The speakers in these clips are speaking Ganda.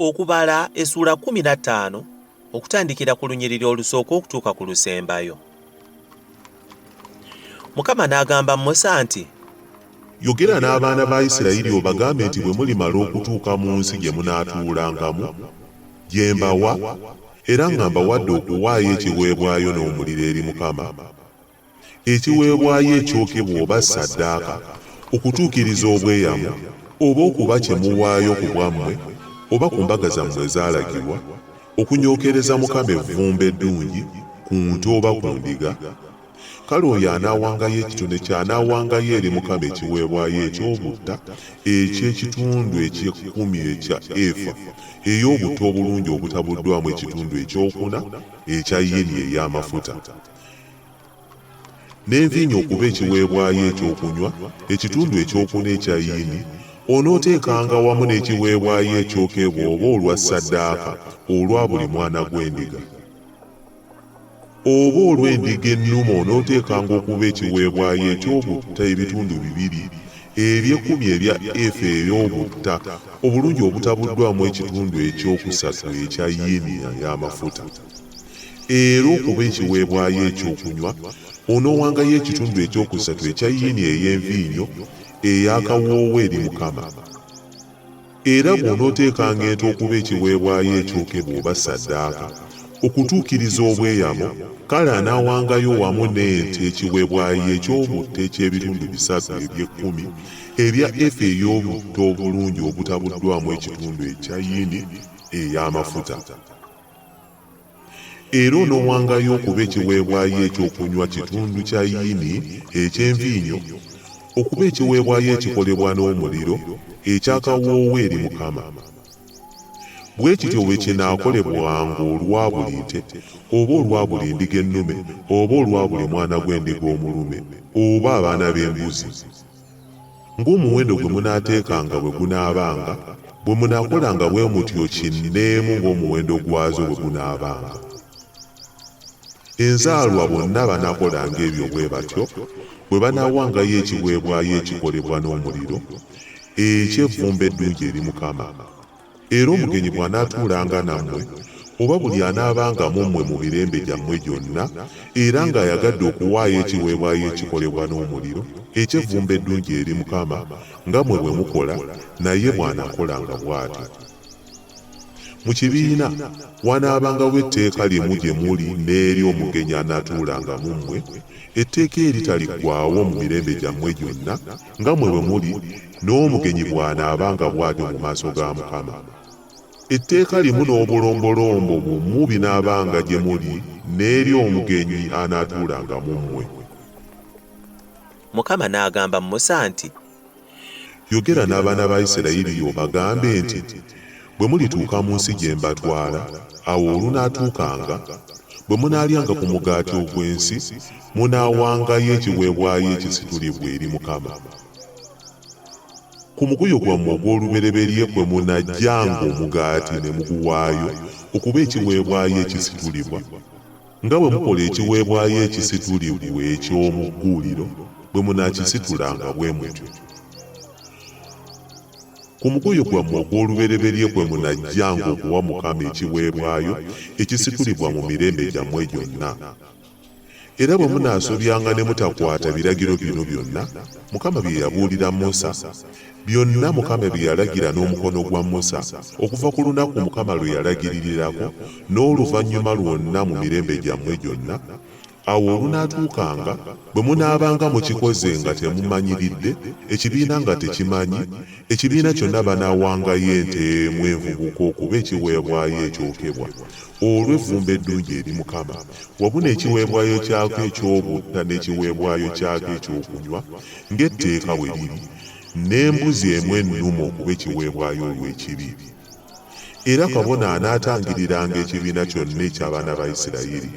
Okubala essuula 15 okutandikira ku lunyiriri olusooka okutuuka ku lusembayo. Mukama n'agamba Musa nti, Yogera n'abaana ba Isirayiri obagambe nti bwe mulimala okutuuka mu nsi gye munaatuulangamu, gye mbawa, era nga mbawadde okuwaayo ekiweebwayo n'omuliro eri Mukama, ekiweebwayo ekyokebwa oba ssaddaaka, okutuukiriza obweyamo, oba okuba kye muwaayo ku bwammwe oba ku mbaga zammwe ezaalagirwa, okunyookereza Mukama evvumbe eddungi ku nte oba ku ndiga, kale oyo anaawangayo ekitone kye anaawangayo eri Mukama ekiweebwayo eky'obutta eky'ekitundu eky'ekkumi ekya efa ey'obutta obulungi obutabuddwamu ekitundu ekyokuna ekya yini ey'amafuta, n'enviinyo okuba ekiweebwayo ekyokunywa, ekitundu ekyokuna ekya yini, onooteekanga wamu n'ekiweebwayo ekyokebwa oba olwa ssaddaaka olwa buli mwana gw'endiga. Oba olw'endiga ennume onooteekanga okuba ekiweebwayo eky'obutta ebitundu bibiri eby'ekkumi ebya efa ey'obutta obulungi obutabuddwamu ekitundu ekyokusatu ekya yini ey'amafuta. Era okuba ekiweebwayo ekyokunywa onoowangayo ekitundu ekyokusatu ekya yini ey'enviinyo ey'akawoowo eri Mukama. Era bw'onooteekanga ente okuba ekiweebwayo ekyokebwa oba ssaddaaka, okutuukiriza obweyamo, kale anaawangayo wamu n'ente ekiweebwayo eky'obutta eky'ebitundu bisatu eby'ekkumi ebya efa ey'obutta obulungi obutabuddwamu ekitundu ekya yini ey'amafuta. Era onoowangayo okuba ekiweebwayo ekyokunywa kitundu kya yini eky'enviinyo, okuba ekiweebwayo ekikolebwa n'omuliro, eky'akawoowo eri Mukama. Bwe kityo bwe kinaakolebwanga olwa buli nte, oba olwa buli ndiga ennume, oba olwa buli mwana gw'endiga omulume, oba abaana b'embuzi. Ng'omuwendo gwe munaateekanga bwe gunaabanga, bwe munaakolanga bwe mutyo kinneemu ng'omuwendo gwazo bwe gunaabanga. Enzaalwa bonna banaakolanga ebyo bwe batyo bwe banaawangayo ekiweebwayo ekikolebwa n'omuliro, eky'evvumbe eddungi eri Mukama. Era omugenyi bw'anaatuulanga nammwe, oba buli anaabanga mu mmwe mu mirembe gyammwe gyonna, era ng'ayagadde okuwaayo ekiweebwayo ekikolebwa n'omuliro, eky'evvumbe eddungi eri Mukama, nga mmwe bwe mukola, naye bw'anaakolanga bw'atyo. Mu kibiina wanaabangawo etteeka limu gye muli n'eri omugenyi anaatuulanga mu mmwe, etteeka eritaliggwaawo mu mirembe gyammwe gyonna, nga mmwe bwe muli, n'omugenyi bw'anaabanga bw'atyo mu maaso ga Mukama. Etteeka limu n'obulombolombo bumu binaabanga gye muli n'eri omugenyi anaatuulanga mu mmwe. Mukama n'agamba Musa nti, Yogera n'abaana ba Isirayiri obagambe nti, Bwe mulituuka mu nsi gye mbatwala, awo olunaatuukanga, bwe munaalyanga ku mugaati ogw'ensi, munaawangayo ekiweebwayo ekisitulibwa eri Mukama. Ku muguyo gwammwe ogw'olubereberye kwe munaggyanga omugaati ne muguwaayo okuba ekiweebwayo ekisitulibwa, nga bwe mukola ekiweebwayo ekisitulibwa eky'omu gguuliro, bwe munaakisitulanga bwe mutyo. Ku muguyo gwammwe ogw'olubereberye kwe munaggyanga okuwa Mukama ekiweebwayo ekisitulibwa mu mirembe gyammwe gyonna. Era bwe munaasobyanga ne mutakwata biragiro bino byonna Mukama bye yabuulira Musa, byonna Mukama bye yalagira n'omukono gwa Musa, okuva ku lunaku Mukama lwe yalagiririrako n'oluvannyuma lwonna mu mirembe gyammwe gyonna, Awo olunaatuukanga, bwe munaabanga mukikoze nga temumanyiridde, ekibiina nga tekimanyi, ekibiina kyonna banaawangayo ente emu envubuka okuba ekiweebwayo ekyokebwa olw'evvumbe eddungi eri Mukama, wamu n'ekiweebwayo kyako eky'obutta n'ekiweebwayo kyako ekyokunywa, ng'etteeka bwe liri, n'embuzi emu ennume okuba ekiweebwayo olw'ekibi. Era kabona anaatangiriranga ekibiina kyonna eky'abaana ba Isirayiri,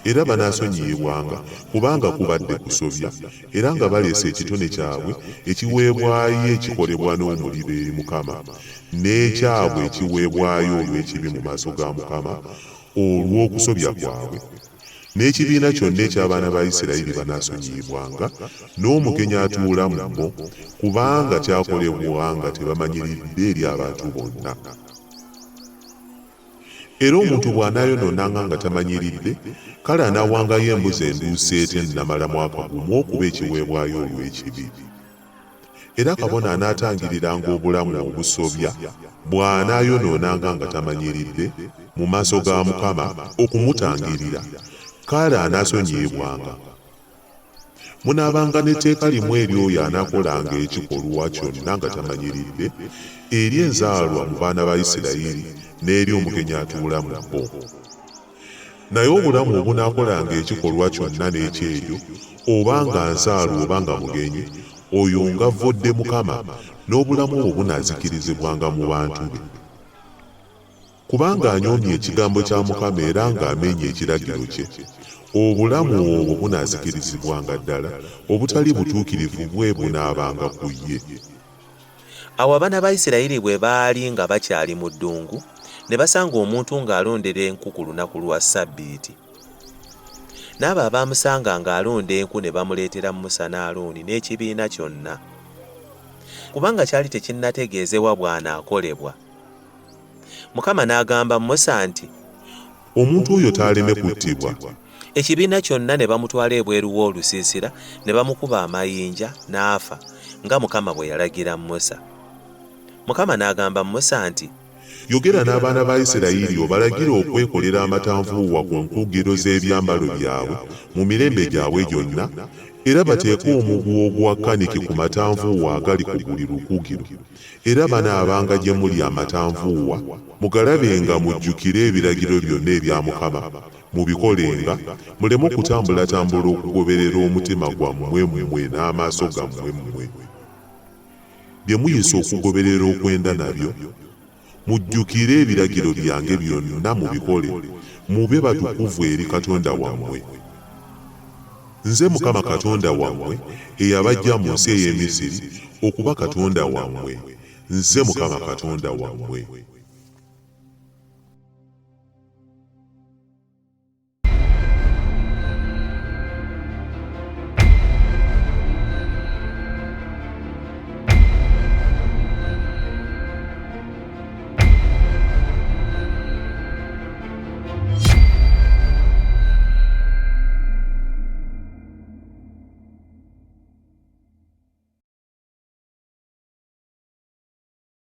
era banaasonyiyibwanga, kubanga kubadde kusobya, era nga baleese ekitone kyabwe ekiweebwayo ekikolebwa n'omuliro eri Mukama, n'ekyabwe ekiweebwayo olw'ekibi mu maaso ga Mukama olw'okusobya kwabwe. N'ekibiina kyonna eky'abaana ba Isirayiri banaasonyiyibwanga, n'omugenyi atuula mu bo, kubanga kyakolebwa nga tebamanyiridde eri abantu bonna. Era omuntu bw'anaayonoonanga nga tamanyiridde, kale anaawangayo embuzi enduusi etennamala mwaka gumu okuba ekiweebwayo olw'ekibi. Era kabona anaatangiriranga obulamu obusobya bw'anaayonoonanga nga tamanyiridde mu maaso ga Mukama okumutangirira, kale anaasonyiyibwanga. Munaabanga n'etteeka limu eri oyo anaakolanga ekikolwa kyonna nga tamanyiridde, eri enzaalwa mu baana ba Isirayiri n'eri omugenyi atuula mu bo. Naye obulamu obunaakolanga ekikolwa kyonna n'ekyejo, oba nga nzaalwa oba nga mugenyi, oyo ng'avvodde Mukama, n'obulamu obwo bunaazikirizibwanga mu bantu be. Kubanga anyoomye ekigambo kya Mukama era ng'amenye ekiragiro kye, obulamu obwo bunaazikirizibwanga ddala, obutali butuukirivu bwe bunaabanga ku ye. Awo abaana ba Isirayiri bwe baali nga bakyali mu ddungu, ne basanga omuntu ng'alondera enku ku lunaku lwa Ssabbiiti. N'abo abaamusanga ng'alonda enku ne bamuleetera Musa ne Alooni n'ekibiina kyonna. Kubanga kyali tekinnategeezebwa bw'anaakolebwa. Mukama n'agamba Musa nti, Omuntu oyo taaleme kuttibwa. Ekibiina kyonna ne bamutwala ebweru w'olusiisira ne bamukuba amayinja n'afa, nga Mukama bwe yalagira Musa. Mukama n'agamba Musa nti, Yogera n'abaana ba Isirayiri obalagire okwekolera amatanvuuwa ku nkugiro z'ebyambalo byabwe mu mirembe gyabwe gyonna, era bateeke omuguwa ogwa kaniki ku matanvuuwa agali ku buli lukugiro. Era banaabanga gye muli amatanvuuwa, mugalabenga mujjukire ebiragiro byonna ebya Mukama, mubikolenga, muleme okutambulatambula okugoberera omutima gwammwe mmwe n'amaaso gammwe mmwe, bye muyisa okugoberera okwenda nabyo. Mujjukire ebiragiro byange byonna mubikole, mube batukuvu eri Katonda wammwe. Nze Mukama Katonda wammwe eyabaggya mu nsi ey'e Misiri okuba Katonda wammwe. Nze Mukama Katonda wammwe.